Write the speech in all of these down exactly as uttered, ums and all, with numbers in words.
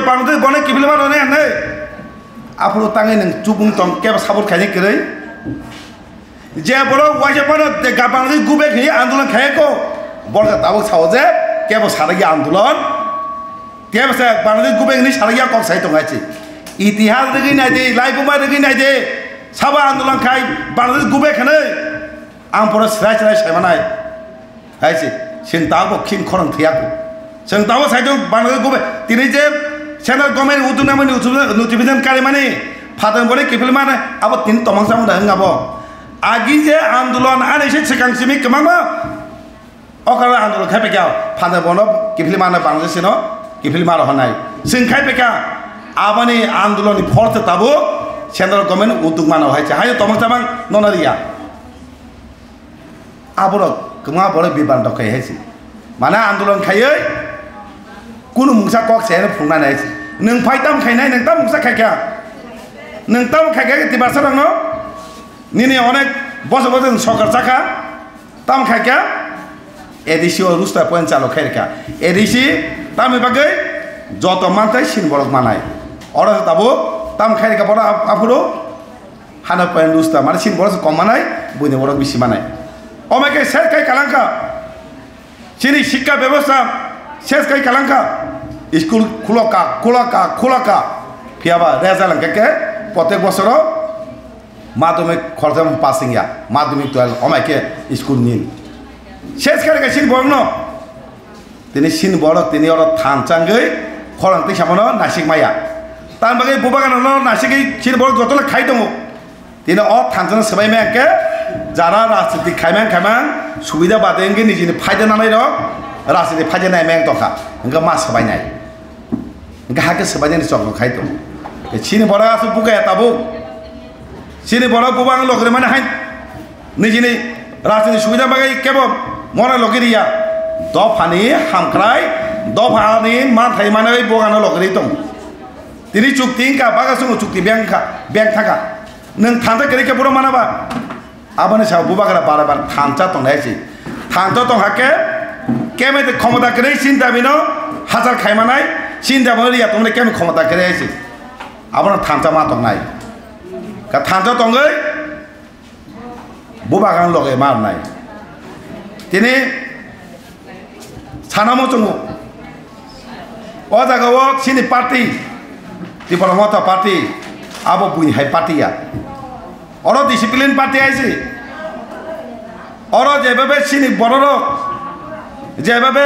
Bangladesh bono kiphilma rwnai hinwi. Aphuru tangwi nwng chubung tong kebo support khainai kwrwi. Je borok waisa phano de ga Bangladesh go back hinwi andolon khaiya kho. Borok tabuk sao je kebo sarigya andolon. Kebo se Bangladesh go back hinwi sarigya kok sai tongo hai se. Itihas rwgwi nai di, laibuma rwgwi nai di. Sabo andolon khai Bangladesh go back hinwi. Ang poro srai srai sai manai. Hai se, chwng tabuk khin khorang thwiya kho. Chwng tabuk sai tong Bangladesh go back. Tini je central government utung nangmani utung notification kari mani, phatar bole kiphil mani, abo tini tomang samung da hwnga bo. Agi je andolon ani se swkang simi kwbangma okra andolon khai pekya, phatar bono kiphil mano Bangladesh no kiphil maro honai. Chwng khai pekya, aboni andolon ni force tabuk central government utung mano hai se. Hai tomang samung nona riya. Aborok kwma borok bibranto khai hai se. Mane andolon khaiwi kunu mungsa kok se phunuknai hai se. Nwng phai tam khainai, nwng tam mungsa khaikha. Nwng tam khaikha Tiprasa rokno. Nini onek boso boso nwng sokar chakha. Tam khaikha. A D C o rusta point chalo khairikha. A D C tamni bagwi joto mantai sin borok manai. Oro tabuk tam khairikha bono ap-, aphuru. Hano point rusta, mane chini borok se kom manai, buini borok bisi manai. Omo khe ses khai kalangkha. Chini shikha bebostha ses khai kalangkha. School khulokha, khulokha, khulokha. Phiyaba result hwnkhe khe protek bosoro madhyamik khoroksa pass wngya, madhyamik twelve, omo khe school nil. Ses khai khe chini borokno Tini sin borok tini oro thansa wngwi khorang twi sabono nasik maya. Tamni bagwi bubagrano nasigwi sin borok jotono khai tongo. Tini o thansano swbai maya hwnkhe jara rajniti khaimang khaimang subida bade wngwi nijini phaida nanai rok rajniti phaida nai maya wng tongkha. Hwnkhe ma swbainai. Hwnkhe hakhe swbainani chokno khai tongo. Chini borok aswk bukaya tabuk. Chini borok bubang logrimani hai. Nijini rajni subida bagwi kebo mora logi riya. Dophani hamkrai, dophani manthai manwi bogano logi ri tongo. Tini chukti wngkha, bagasongo chukti beng wngkha, beng thangkha. Nwng thansa kwrwi khe buro mana ba? Aboni sao bubagra bara bara thansa tongnai se. Thansa tong hakhe kemete khomota kwrwi chini dabino hajar khaimanai, chini dabino riya tongmani kemete khomota kwrwi se. Abono thansa ma tongnai. Ka thansa tongwi Bubagrano loge ma rwnai. Tini sana muchungo. O jaga o chini party, Tipra Motha Party, abo buini hai party ya. Oro discipline party hai se. Oro jebabe chini bororok, jebabe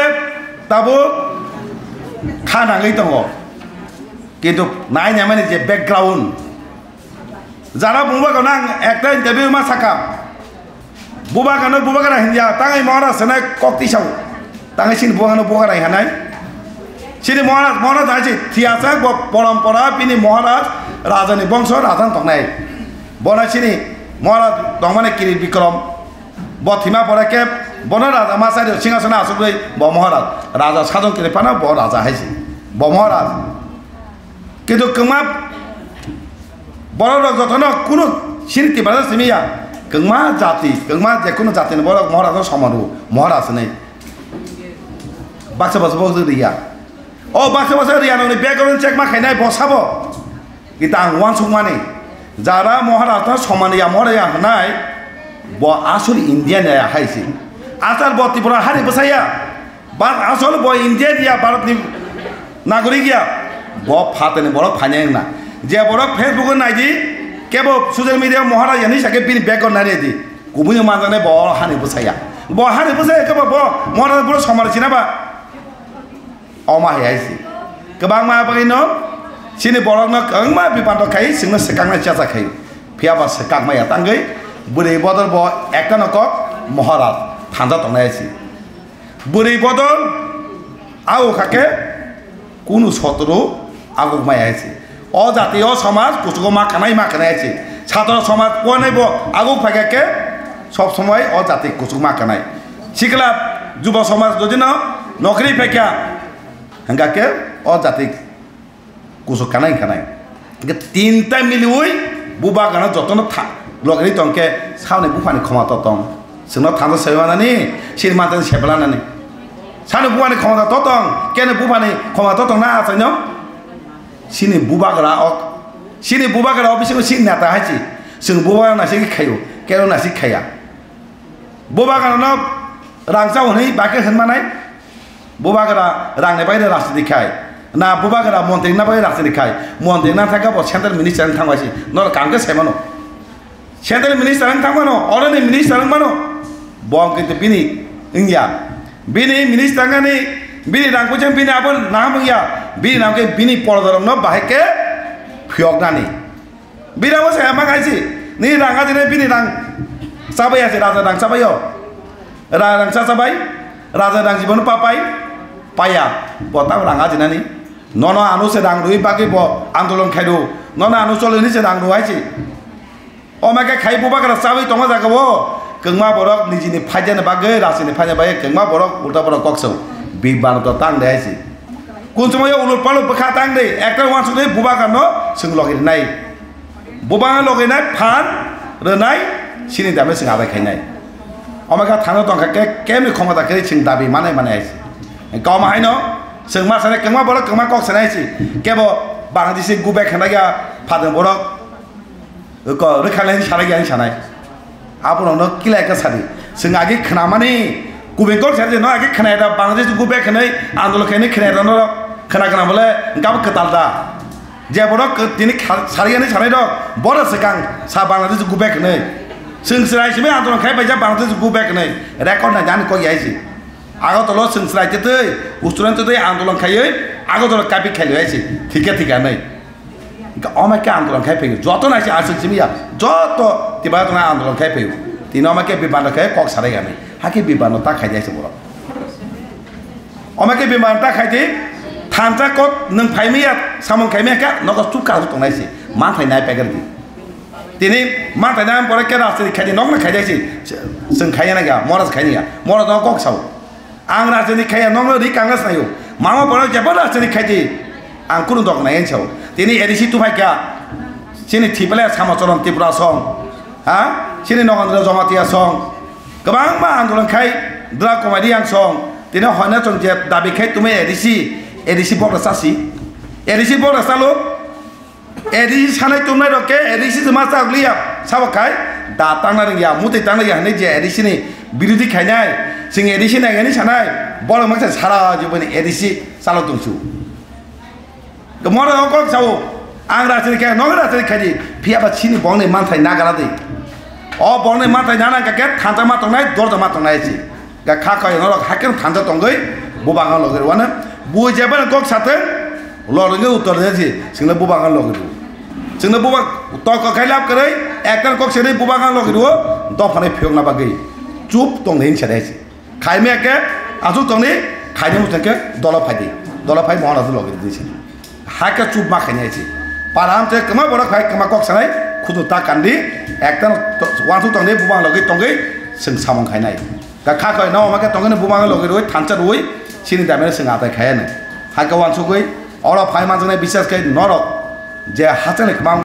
tabuk kha nangwi tongo. Kintu nai naimani je background, Jara bubagrano ang ekta interview ma saka. Bubagrano bubagra hinja, tangai Maharaj hwnwi kok tisao. Tangai chini bubagrano bubagra hinai. Chini Maharaj, Maharaj hai se thiyasa bo porompora bini Maharaj rajani bongso rajan tongnai. Bona chini Maharaj tongmani Kirit Bikrom. Bo thima pore khe bono raja ma sai singhasono asugwi bo Maharaj. Raja sajon kiri phano bo raja hai se. Bo Maharaj. Kintu kwma borok rok jotono kunu sini Tiprasa simi ya. Kwma jati, kwma je kunu jati ni borok Maharaj no soman rw, Maharaj ni. Baksa baksa bo riya. O baksa baksa riya nokni background check ma khainai bo sabo. Kintu ang uansuk mani. Jara Maharaj no soman ya, Maharaj ya hwnai bo asol Indian ya hai se. Asal bo Tripura hari bwsa ya. Ba asol bo India ni ya, Bharat ni nagorik ya, bo phatani borok phainai wngna. Je borok Facebook o nai di, kebo social media Maharaj yani sake bini background nai di. Kubui manjaknai bo hani bwsaya. Bo hani bwsaya kebo bo Maharaj boro somar china ba. Oma hai hai si. Kwbangma bagwi no chini borok no kwbangma bipanto khai singno swkaknai chacha khai. Phiya ba swkakma ya tangwi bwrwi bodol bo ekta no kok Maharaj thanja tongnai si. Bwrwi bodol, a o kha khe kunu sotoro aguk maya hai se. O jati o somaj kuchugo ma kanai ma kanai hai se. Satro somaj poinai bo aguk phai kha khe sob somoi o jati kuchuk ma kanai. Sikla juba somaj jodi no nokri phai kha hingkha khe o jati Kusu kanai kanai. Hingke tinta miliui bubagrano jotono tha-, logri tongke sani buphani khoma totong. Sino thansa sebanani, sini mantani sebelanani. Sani buphani khoma totong, kene buphani khoma totong na achaino? Chini bubagra ok, chini bubagra o bisingo chini neta hai se. Chwng bubagra naisik khaio, kero naisik khaya. Bubagra no rang chao hwnwi bai khe hwn manai. Bubagra rang ni bai rajniti khai. Na bubagra montri na bai rajniti khai. Montri na thangkha bo central minister wng thangbai se. Nor kam khe sai mano. Central minister wng thang mano, oroni minister wng mano. Bo wng kintu bini wngya. Bini minister wngnani, bini rang puisa bini abo naham wngya. Bini naham khe bini porodarokno bahai khe phiyoknani. Bini abo saya ma kaisi, nini rang ajinai bini rang chabai ase, raja rang chabai o. Ra-, rang cha chabai, raja rang jibono papai, paya. Bo tamo rang ajinani. Nono ano se rang rwi bagwi bo andolon khai rw. Nono ano choloni se rang rw hai se. Omo khe khai bubagra chawi tongo jaga o. Kwngma borok nijini phaijani bagwi, rajini phaijani bagwi kwngma borok ulta borok kok sao. Bibano to tang de hai se. Kun somoyo ulur palur bwkha tang de, ekta uansuk de bubagra no chwng logi rwnai. Bubagra logi nai phan rwnai, chini dame chwng adai khainai. Omo khe thangno tongkha khe kemni khomota khe chwng dabi manai manai hai se. Koma haino chwng ma sanai kwngma borok kwngma kok sanai hai se. Kebo Bangladeshi go back khanai ya phatung borok. Ko rwkha le hinwi sanai ya hinwi sanai. Aborokno kila ekka sadi. Chwng agi khnamani kubui kok sadi no agi khnai da Bangladesh go back hinwi andolon khainai khnai da norok khna khna bole gabo kwtal da. Je borok tini kha-, sari yani sanai rok boro swkang sa Bangladesh go back hinwi. Chwng chwrai simi andolon khai baija Bangladesh go back hinwi. Record nai jani kok yai si. Agartala o chwng chwrai twi twi, student twi twi andolon khaiwi Agartala kapik khailai si. Thike thika nai. Hingke omo khe andolon khai phaio. Joto naisi aswk simi ya. Joto tibara tongna andolon khai phaio. Tini omo khe bibano khe kok sarai gani. Hakhe bibano ta khai jai se borok. Omo khe bibano ta khai di. Thansa kok nwng phai miya samung khai miya khe nogo chuk ka tongnai se. Manthai nai pegar di. Tini manthai nai pore khe rastri khai di nokna khai jai se. Chwng khai ya na ga, moras khai ya. Moras no kok sao. Ang rajniti khaiya, nokno ri kangna snaio. Mama borok jebo rajniti khaidi. Ang kunu dok nai ang sao. Tini A D C tuphai kha. Chini thipele Samacharan Tripura song. Ha? Chini Nogendra Jamatia song. Kwbangma andolon khai dra komai di ang song. Tini hoina chwng je dabi khai tumai A D C, A D C bokra chasi. A D C bokra chalo. A D C sanai tongnai rok khe A D C se ma chak liya sabo khai da tangna rwngya, mutwi tangna ya hinwi je A D C ni birodhi khainai, chwng A D C nai hinwi sanai, borok mangsa sara jiboni A D C chalo tongsu. Khe mora o kok sao, ang rajniti khe, nogo rajniti khaidi, phiya ba chini bongni manthai nagara di. O bongni manthai nana khe thansa ma tongnai, dorja ma tongnai si. Ga kha koi norok haikhe thansa tongwi bubagra logi rwano. Bui jeba kok sathwng, lorwngwi uttor rwsi, chwngno bubagra logi rw. Chwngno buba tok kok khai lab kwrwi, ektal kok sini bubagra logi rw, dophani phiyokna bagwi. Chup tong hin chede si. Khaimya khe, asuk tongni, khaini muchung khe, dolo phaidi. Dolo phai mohon asuk logi rw si. Haikhe chup ma khaini si. Para amche kwma borok phai kwma kok sanai, khudu ta kandi, ektal to-, wansuk tongni bubagra logi tongwi, chwng samung khainai. Ga kha koi no ma khe tongwi no buma logi rwi thansa rwi chini damene chwng atai khaya no. Hai khe wansugwi oro phai manjaknai bisas khe norok je hachani kwbang